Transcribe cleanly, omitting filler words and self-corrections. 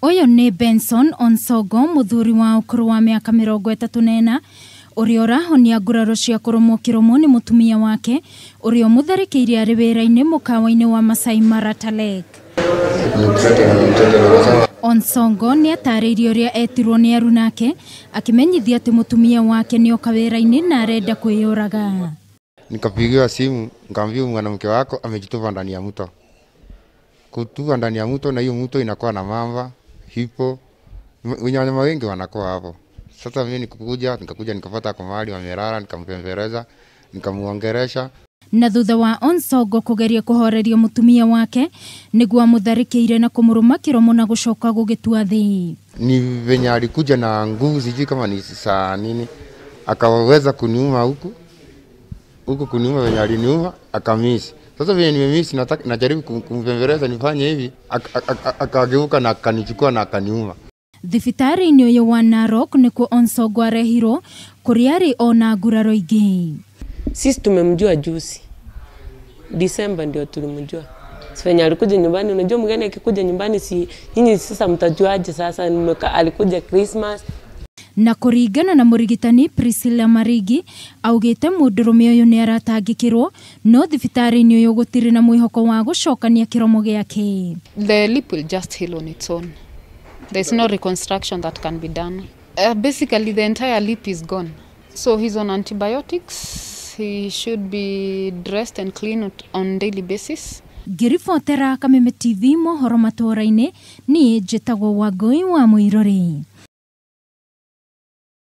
Ũyũ nĩ Benson Onsongo, mũthuri wa ũkũrũ wa mĩaka 34, ũrĩa ũrahonia nguraro cia kũrũmwo kĩromo nĩ mũtumia wake ũrĩa ũmũtharĩkĩire arĩ wĩra-inĩ mũkawa-inĩ wa Masai Mara Talek. Onsongo nĩ atarĩirie ũrĩa etirwo nĩ arunake akĩmenyithia atĩ mũtumia wake nĩoka wĩra-inĩ na arenda kwĩyũraga. Nikapigiwa simu nikaambiwa mwanamke wako amejitupa ndani ya mto. Kutupa ndani ya mto, na hiyo mto inakuwa na mamba, hipo, wanyama wengi wanakuwa hapo. Sasa mimi nikukuja, nikakuja nikapata kwa mahali wamelala, nikampembeleza, nikamuongeresha. Na thutha wa Onsongo kugeria kuhoreria mutumia wake niguo amutharĩkĩire na kũmũrũma kĩromo na gũcoka gũgĩtua thĩ. Ni venye alikuja na nguvu, sijui kama ni saa nini, akaweza kuniuma huku huku, kuniuma venye aliniuma akamisi. Sasa venye nimemisi, nataka najaribu kumpembeleza nifanye hivi, akageuka na akanichukua na akaniuma. Thibitarĩ-inĩ ũyũ wa Narok nĩkuo Onsongo arehirwo kũrĩa arĩ ona nguraro ingĩ. Sisi tumemjua juzi Disemba ndio tulimjua. Sasa alikuja nyumbani, unajua mgeni akikuja nyumbani si nyinyi sasa mtajuaje? Sasa alikuja Christmas. Na kũringana na mũrigitani Priscilla Marigi augĩte mũndũrũme ũyũ nĩ aratangĩkĩrwo no thibitarĩ-inĩ ũyũ gũtirĩ na mwĩhoko wa gũcokania kĩromo gĩake. The lip will just heal on its own. There's no reconstruction that can be done. Basically the entire lip is gone. So he's on antibiotics. He should be dressed and cleaned on daily basis. Ngĩribotera Kameme TV mohoro matũũra-inĩ, niĩ njĩtagwo Wangũi wa Mũirũrĩ.